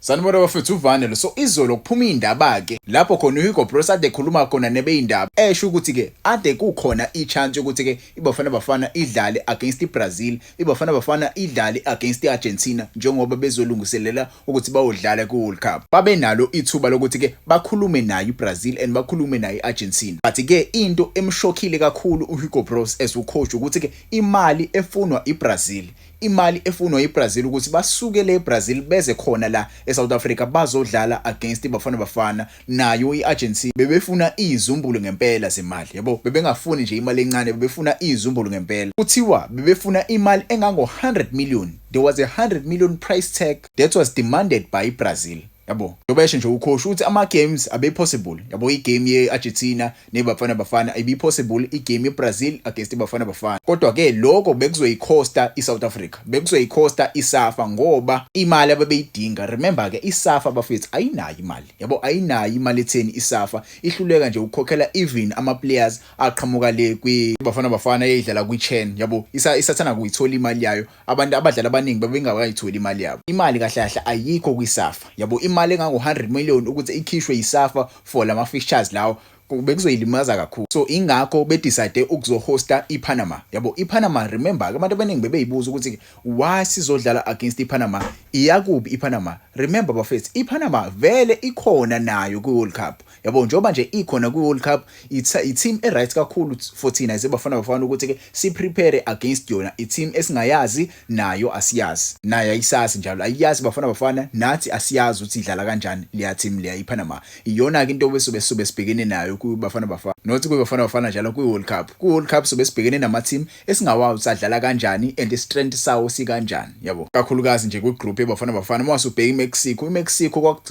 Sanibona bafethu, uVanelo. So izolo kuphuma indaba ke lapho khona uHugo Broos ade khuluma khona nebeyindaba, esho ukuthi ke ade kukhona i-chance yokuthi ke iBafana Bafana idlale against iBrazil, iBafana Bafana idlale against iArgentina, njengoba bezolungiselela ukuthi bayodlala ku-World Cup. Babenalo ithuba lokuthi ke bakhulume nayo iBrazil and bakhulume nayo iArgentina. But ke into emshokhile kakhulu uHugo Broos as ucoach ukuthi ke imali efunwa iBrazil, imali efunwa iBrazil ukuthi basuke le eBrazil beze khona la eSouth Africa bazodlala against iBafana Bafana nayo iArgentina, bebefuna izizumbulu ngempela zemali, yabo. Bebengafuni nje imali encane, bebefuna izizumbulu ngempela. Kuthiwa bebefuna imali engango 100 million. There was a 100 million price tag that was demanded by iBrazil, yabo. Njengoba esho nje ucoach ukuthi ama games abe possible, yabo, igame ye-Argentina neBafana Bafana ibi possible, igame yeBrazil against iBafana Bafana, kodwa ke lokho bekuzoyicosta iSouth Africa, bekuzoyicosta iSAFA, ngoba imali abebeyidinga, remember ke iSAFA bafethu ayinayo imali, yabo, ayinayo imali etheni. ISAFA ihluleka nje ukukhokhela even ama players aqhamuka le kwi Bafana Bafana eyidlala kwi-CHAN, yabo. Isathana kuyithola imali yayo. Abantu abadlali abaningi babengakayitholi imali yabo. Imali kahle kahle ayikho kwiSAFA, yabo. Imali engango 100 million ukuthi ikhishwe yiSAFA for lama fixtures lawo bekuzoyilimaza kakhulu, so ingakho bedecide ukuzohosta iPanama, yabo. IPanama, remember abantu abaningi bebeyibuza ukuthi why sizodlala against iPanama, iyakubi iPanama. Remember bafethu, iPanama vele ikhona nayo kwi-World Cup, yabo. Njengoba nje ikhona kwi-World Cup, it's i-team e-right kakhulu for thina eBafana Bafana ukuthi ke si-prepare against yona, i-team esingayazi, nayo asiyazi, nayo ayisazi njalo, ayiyazi Bafana Bafana, nathi asiyazi ukuthi idlala kanjani leya team leya iPanama. Iyona ke into besobe sobe sibhekene nayo kuBafana Bafana, not kuBafana Bafana njalo kwi-World Cup. Ku-World Cup sobe sibhekene nama-team esingawazi ukuthi adlala kanjani and strength sawo sikanjani, yabo, kakhulukazi nje kwi-group yeBafana Bafana. Uma usubheka iMexico, iMexico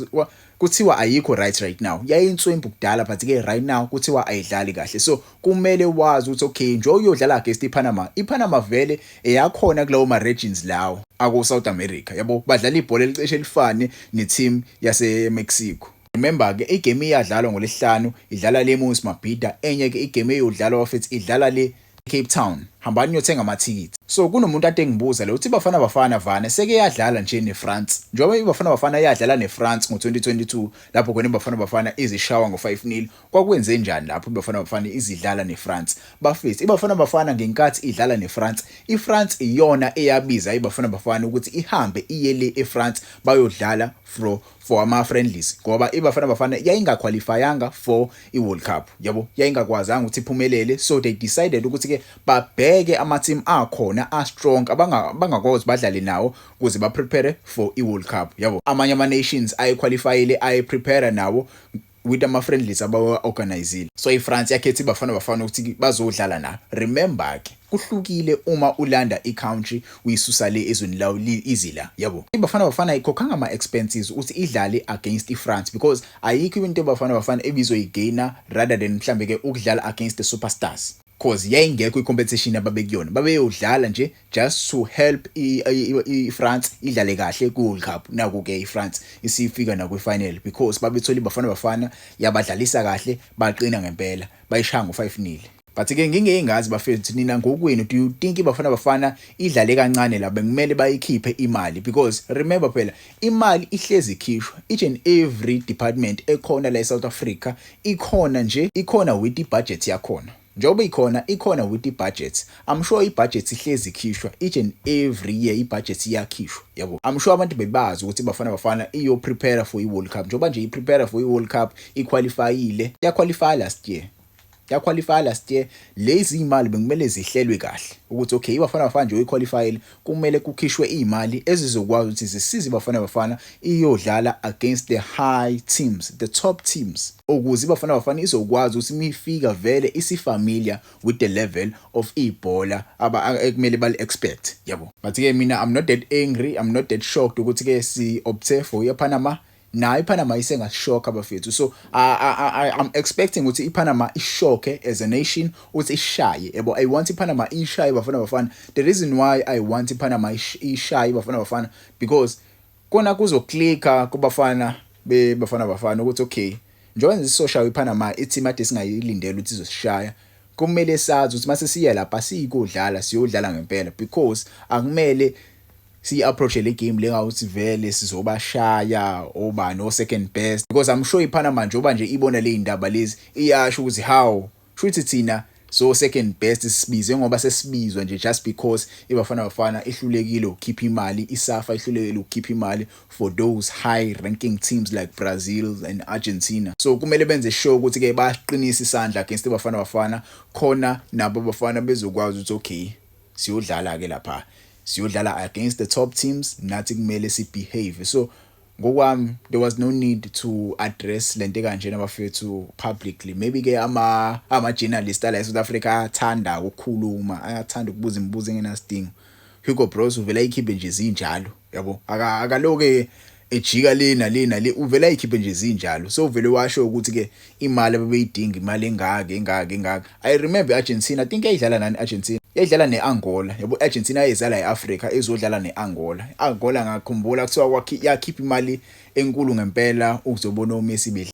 kuthiwa ayikho right now, yayinswempu kudala, but ke right now kuthiwa ayidlali kahle. So kumele wazi ukuthi okay, nje uyodlala against iPanama, iPanama vele eyakhona kulawo ma regions lawo ako South America, yabo, badlala ibhola elicishe elifane ne-team yase Mexico. Remember ke igame iyadlalwa ngoLesihlanu, idlala le Moses Mabhida. Enye ke igame eyodlalwa futhi idlala le Cape Town. Hambani niyothenga amathikithi. So kunomuntu ade ngibuza lo uthi Bafana Bafana vane seke yadlala nje neFrance, njengoba iBafana Bafana yadlala neFrance ngo2022, lapho khona iBafana Bafana izishawa ngo5-0, kwakwenze njani lapho iBafana Bafana izidlala neFrance? Bafethu, iBafana Bafana ngenkathi idlala neFrance, iFrance iyona eyabiza iBafana Bafana ukuthi ihambe iye le eFrance bayodlala for ama friendlies, ngoba iBafana Bafana yayingaqualifyanga for iWorld Cup, yabo, yayingakwazanga ukuthi iphumelele. So they decided ukuthi ke babheke ama team akhona a strong abangakwazi badlale nawo ukuze ba prepare for iWorld Cup, yabo. Amanye ama nations ayequalifyile aye prepare nawo with ama friendlies abawa-organizile. So iFrance yakhetha iBafana Bafana ukuthi bazodlala na. Remember ke kuhlukile uma ulanda i-country uyisusa le ezweni lawo izila, yabo. IBafana Bafana ikhokhanga ama-expenses ukuthi idlale against iFrance, because ayikho into eBafana Bafana ebizoyigaina rather than mhlambe ke ukudlala against the superstars, cause yayingekho i-competition ababekuyona. Babeyodlala nje just to help i-France idlale kahle ku-World Cup. Naku-ke i-France isifika nakwi-final because babethola iBafana Bafana yabadlalisa kahle, baqina ngempela, bayishaya ngo-5-0. But ke ngingeyingazi bafethu, nina ngokwenu, do you think iBafana Bafana idlale kancane la, bekumele bayikhiphe imali? Because remember phela imali ihlezi ikhishwa each and every department ekhona la eSouth Africa, ikhona nje, ikhona with ibudget yakhona. Njengoba ikhona, ikhona with ibudget. I'm sure ibudget ihlezi ikhishwa each and every year, ibudget iyakhishwa, yabo. I'm sure abantu bebazi ukuthi Bafana Bafana iyo prepare for i-World Cup. Njengoba nje i-prepare for i-World Cup, iqualifyile, yaqualify last year, yaqualify last year. Lezi imali bekumele zihlelwe kahle ukuthi okay, iBafana Bafana nje uyiqualifyile, kumele kukhishwe imali ezizokwazi ukuthi zisize iBafana Bafana iyodlala against the high teams, the top teams, ukuze iBafana Bafana izokwazi ukuthi mifika vele isifamiliar with the level of ibhola aba ekumele bali expect, yabo. But ke mina I'm not that angry, I'm not that shocked ukuthi ke si opte for iPanama. Nayo iPanama isengashock abafethu, so I'm expecting ukuthi iPanama ishocke as a nation ukuthi ishaye, yabo. I want iPanama ishaye Bafana Bafana. The reason why I want iPanama ishaye Bafana Bafana, because kona kuzoclicka kubafana beBafana Bafana ukuthi okay, njengoba sisoshawa iPanama, i-team ade singayilindela ukuthi izosishaya, kumele sazi ukuthi mase siya lapha siyikodlala, siyodlala ngempela, because akumele Siyi-approach le game le ngawuthi vele sizobashaya obani o-second best, because I'm sure iPanama, njengoba nje ibona le ndaba lezi, iyasho ukuthi how shuthi thina so second best sibizwe ngoba sesibizwa nje just because iBafana Bafana ihlulekile ukukhipha imali, iSAFA ihlulekile ukukhipha imali for those high ranking teams like Brazil and Argentina. So kumele benze sure ukuthi ke bayaqinisa isandla against iBafana Bafana, khona nabo abafana bezokwazi ukuthi okay, siyodlala ke lapha, siyodlala against the top teams, nathi kumele si-behave. So ngokwami there was no need to address lento kanjena, bafethu, publicly. Maybe ke ama journalist ala eSouth Africa ayathanda ukukhuluma, ayathanda ukubuza imibuzo engenasidingo. Hugo Broos uvela ikhiphe nje zinjalo, yabo, akaloke ejika le nale nale, uvela ayikhiphe nje zinjalo. So uvele washo ukuthi ke imali abebeyidinga, imali engaka engaka engaka. I remember Argentina, I think yayidlala nani Argentina, yayidlala neAngola, yabo. Argentina yayizala eAfrica izodlala neAngola. Angola, ngakhumbula kuthiwa yakhipha imali enkulu ngempela ukuzobona uMessi bedlala.